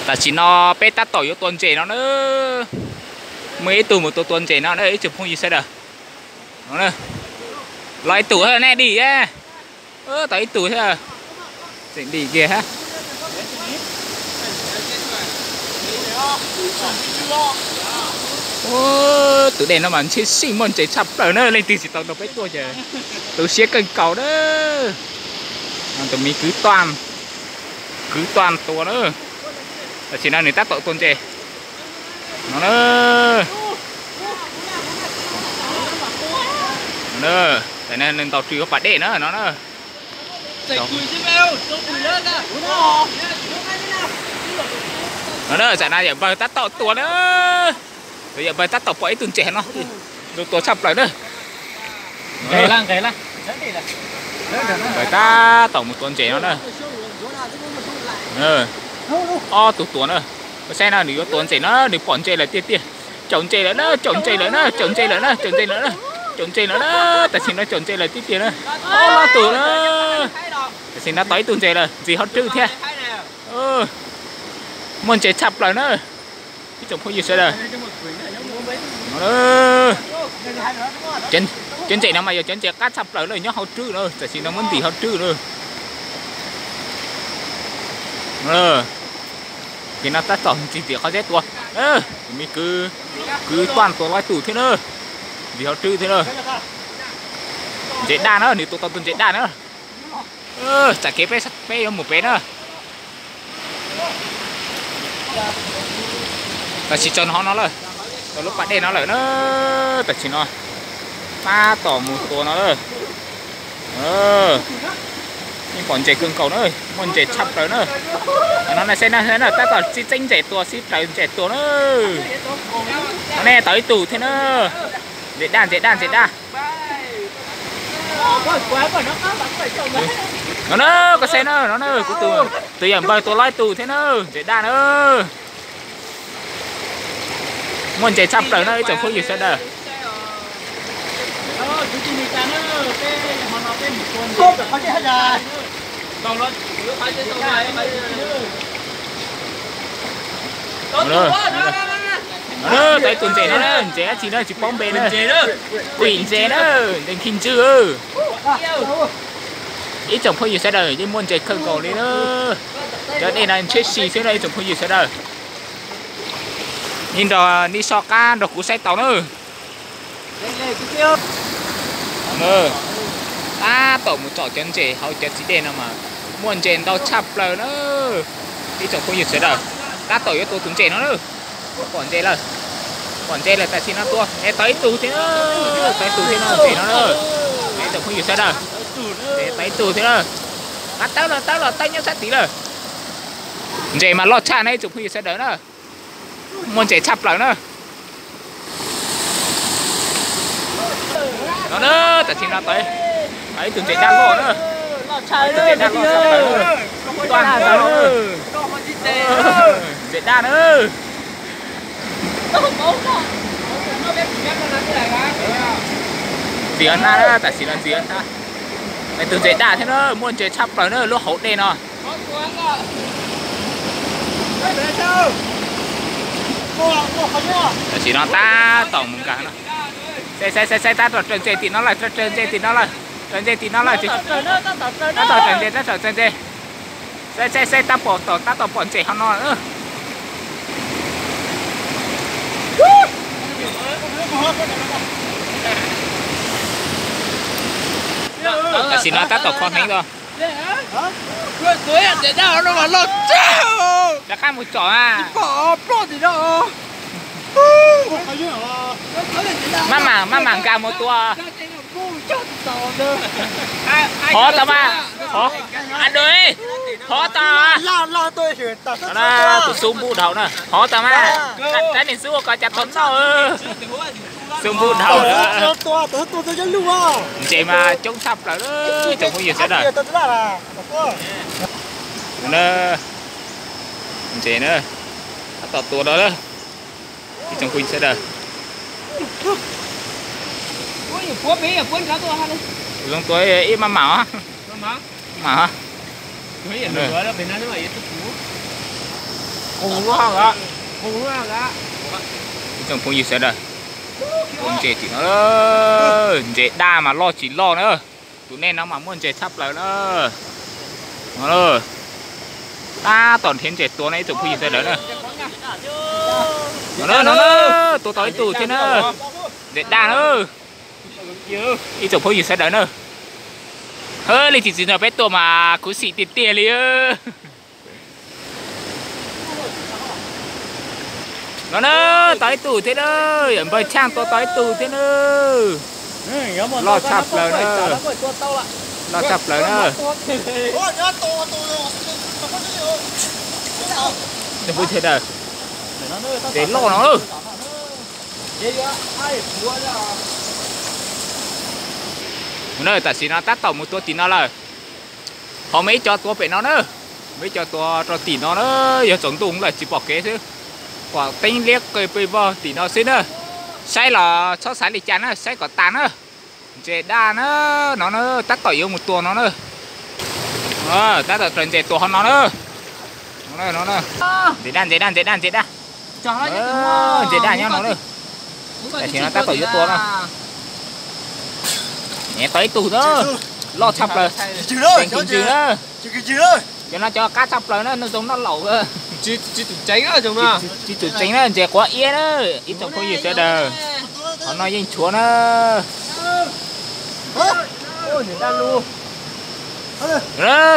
Tam sim no peb tab tom yuav tua ntses no na. Muaj ib tug mus tua tua ntses no na ib tsoom phooj ywg sawv daws. Los ib tug nej dim, tau ib tug thiab. Tseem dim kiag hab. Tus dej no mas ntshe sij muaj ntses tshaj plaws na, leej twg tsis tau nrog peb tuaj ces tu siab kawg nkaus na. Tus me kwv Tuaj, kwv Tuaj tua na. Tam sim no nws tab tom tua ntses no na. Tam no nws ntaus rws ua pas dej na no na. No na, tam no yawm npawg tab tom tua na. Yawm npawg tab tom pom ib tug ntses no, nws tua tshaj plaws na. Npawg tab tom mus tua ntses no na. Ob tug tua na. Koj saib no nws yuav tua ntses no, nws pom ntses lawm tiag tiag. Caum ntses lawm na, caum ntses lawm na, caum ntses lawm na, caum ntses lawm na, caum ntses lawm na. Tam sim no caum ntses lawm tiag tiag na. Ob tug na. Tam sim no tau ib tug ntses lawm, ntxiv hauv rwb thiab. Muaj ntses tshaj plaws na. Ib tsoom phooj ywg sawv daws, cov ntses no mas yog cov ntses qab tshaj plaws na, nyob hauv rwb na, tam sim no muab ntim hauv rwb na. Ces no tab tom ntxig tim qhov zeb tua. Me kwv, kwv Tuaj tua laib tus thiab na, ntim hauv rwb thiab na. Ntses daj na, nws tua tau tus ntses daj na. Tsam kev peb yuav mus pem na. Tam sim txog no lawm, txog lub pas dej no lawm na. Tam sim no tab tom mus tua no lawm. Yeej pom ntses kawg nkaus na, muaj ntses tshaj plaws na. No na, saib na, tab tom txeeb ntses tua, sib raws ntses tua na. No ne, tau ib tug thiab na. Ntses daj, ntses daj, ntses daj. No na, koj saib na, no na, kuv tus, tus yawm npawg tua laib tus thiab na, ntses daj na. Muaj ntses tshaj plaws na ib tsoom phooj ywg sawv daws. Tau ib tug ntses no, ntses dab tsi no tsis paub npe na. Kuim ntses na, ntses khi ntswg. Ib tsoom phooj ywg sawv daws, yeej muaj ntses kawg nkaus li na. Cov dej no ntshe si xwb na ib tsoom phooj ywg sawv daws. Neb nrog, neb soj qab nrog kuv saib tau na. Tab tom mus tsom cov ntses hauv cov txiv dej no mas muaj ntses ntau tshaj plaws na. Ib tsoom phooj ywg sawv daws, tab tom yuav tua tus ntses no na. Pom ntses lawm, pom ntses lawm tam sim no tua es tau ib tug thiab na. Tau ib tug thiab no, ntses no na. Ib tsoom phooj ywg sawv daws, ntses tau ib tug thiab na. Qab tawb los tawb los tawb nyob sab tid lawm. Ntses mas loj tshaj na ib tsoom phooj ywg sawv daws na. Muaj ntses tshaj plaws na. No na, tam sim no tau ib tug ntses daj loj na. Tus ntses daj loj tshaj plaws na. Tuaj ntses daj loj. Ntses daj na. Ntxiv hnab na, tam sim no ntxiv hnab. Tus ntses daj thiab na, muaj ntses tshaj plaws na lub hauv dej no. Tam sim no tab tom mus nkag no. Saib saib saib saib, tab tom raws ntses tim no lawm, raws ntses tim no lawm, raws ntses tim no lawm. Tab tom raws ntses, tab tom raws ntses. Saib saib saib, tab tom, tab tom pom ntses hauv no. Tam sim no tab tom kho hneev os. Rov qab mus tsom a. Maj mam, maj mam nkag mus tua. Hov tau mas, hov, a, hov tau. Tus xub npuj dhau na, hov tau mas. Rab niag xub ua ko cas tau noj. Xub npuj dhau. Ntses mas coob tshaj plaws tsoom phooj ywg sawv daws. Ntses na, tab tom tua no na. Ib tsoom phooj ywg sawv daws. Zoo tua ib maj mam, maj mam. Ib tsoom phooj ywg sawv daws, ua ntses tim no, ntses daj mas loj tsis loj na. Tus nej no mas muaj ntses tshaj plaws na. Tab tom nrhiav ntses tua no ib tsoom phooj ywg sawv daws na. No na, no na, tua tau ib tug thiab na. Ntses daj na. Ib tsoom phooj ywg sawv daws na. Hab, leej twg tsis nrog peb tua mas khuv xim tiag tiag li. No na, tau ib tug thiab na. Yawm npawg Tshaaj tua tau ib tug thiab na. Loj tshaj plaws na. Loj tshaj plaws na. Ntses loj no. Tam sim no tab tom mus tua tim no lawm. Ho muaj ib co tua pem no na. Muaj ib co tua rau tim no na. Yog tsaus ntuj lawm tsis pom kev xwb. Pom teeb liab qw pes vog tim no xwb na. Saib los txhob xav li cas na, saib kom tas na. Ntses daj na, no na, tab tom yuav mus tua no na. Tab tom raws ntses tua hauv no na. Ntses daj, ntses daj, ntses daj, ntses daj. Ntses daj nyob no na. Tam sim no tab tom yuav tua no. Tau ib tug na. Loj tshaj plaws. Tseem tswm na. Cov no cov qab tshaj plaws na, noj zoo noj laum. Tsis tsum tseev na, ntses quav iab na, ib tsoom phooj ywg sawv daws. Qhov no yeej tshuav na.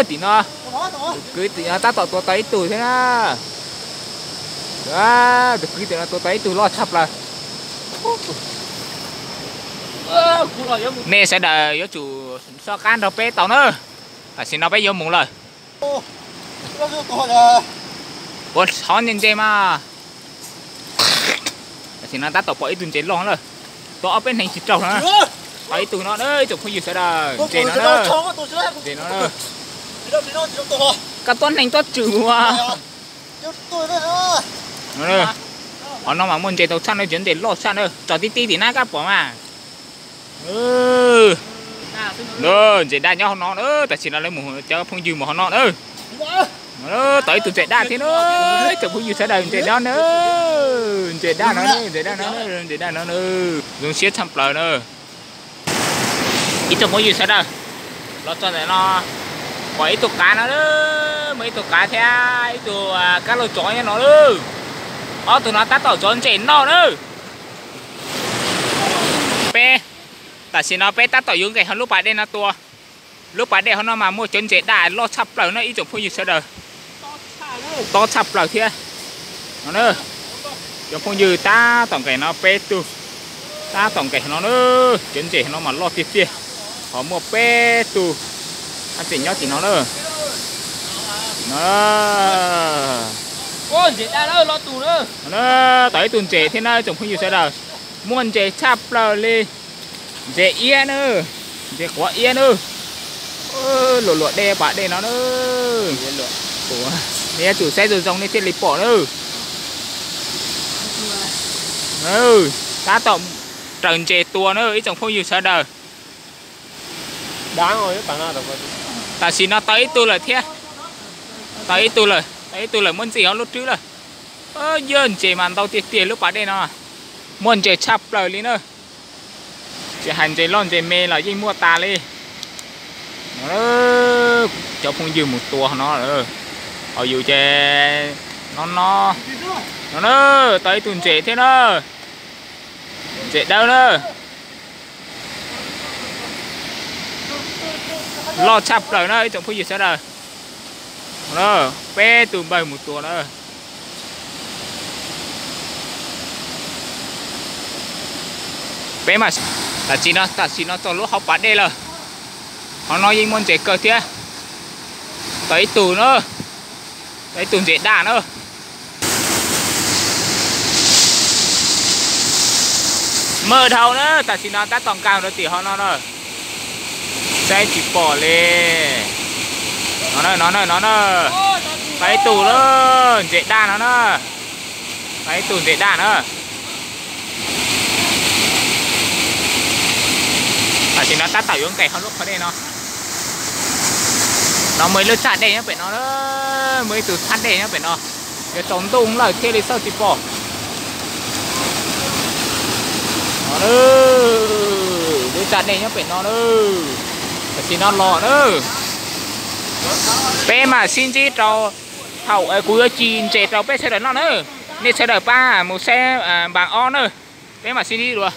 Tim no, tus kwv tim no tab tom tua tau ib tug thiab na. Tus kwv tim no tua tau ib tug loj tshaj plaws. Nej sawv daws yuav tsum soj qab nrog peb tau na. Tam sim no peb yuav mus lawm. Ua hov ntses ntses mas. Tam sim no tab tom pom ib tug ntses loj lawm. Tua ob peb hneev tsis raug no. Tau ib tug no, ib tsoom phooj ywg sawv daws, ntses no na. Ntses no na. Koj tuab hneev tuab tswm ua. Qhov no mas muaj ntses tau tshaj na, cov ntses loj tshaj na, tso tib tib tim na koj pom mas. Ntses daj nyob hauv no na, tam sim no lawv mus cov phooj ywg mus hauv no na. Tau ib tug ntses daj thiab na, ib tsoom phooj ywg sawv daws, ntses daj na, ntses daj no, ntses daj no, ntses daj no na, zoo siab tshaj plaws na. Ib tsoom phooj ywg sawv daws, los txog ntawm no, pom ib tug qav no, muaj ib tug qav thiab ib tug kab lauj tsov nyob no lawm. Ob tug no tab tom zov ntses noj na. Peb, tam sim no peb tab tom yuav nqes hauv lub pas dej no tua. Lub pas dej hauv no mas muaj cov ntses daj loj tshaj plaws no ib tsoom phooj ywg sawv daws. Tob tshaj plaws thiab. No na, cov phooj ywg tab tom nqes no peb tug, tab tom nqes no na, cov ntses no mas loj tiag tiag. Ho muaj peb tug haj tseem nyob tim no na. Tau ib tug ntses thiab na tsoom phooj ywg sawv daws. Muaj ntses tshaj plaws li. Ntses iab na, ntses quav iab na. Luam luam dej pas dej no na. Nej yuav tsum saib zoo zoo nej thiaj li pom na. Tab tom raws ntses tua na ib tsoom phooj ywg sawv daws. Tam sim no tau ib tug lawm thiab. Tau ib tug lawm, tau ib tug lawm muab ntxig hauv lub rwb lawm. Yog ntses mas ntau tiag tiag lub pas dej no. Muaj ntses tshaj plaws li na. Tsis hais ntses loj ntses me los yeej muaj tas li. Cov phooj ywg mus tua no, ho yus ces no no. No na, tau ib tug ntses thiab na. Ntses dawb na. Loj tshaj plaws na ib tsoom phooj ywg sawv daws. Peb tug npawg mus tua na. Peb mas tam sim no, tam sim no txog lub hauv pas dej lawm. Hauv no yeej muaj ntses kawg thiab. Tau ib tug na, tau ib tug ntses daj na. Maj dhau na, tam sim no tab tom nkag rau tim hauv no na. Saib tsis pom li. No na, no na, no na. Tau ib tug na, ntses daj no na. Tau ib tug ntses daj na. Tam sim no tab tom yuav nqes hauv lub qhov dej no. No muaj ib lub thaj dej nyob pem no, muaj ib tug thaj dej nyob pem no. Yuav tsaus ntuj lawm thiaj li xauj tsis pom. Lub tsam dej nyob pem no na. Tam sim no los na, peb mam sib ntsib rau thaum kuv yuav ci ntses rau peb sawv daws noj na. Nej sawv daws pab mus saib npas ob na, peb mam sib ntsib dua.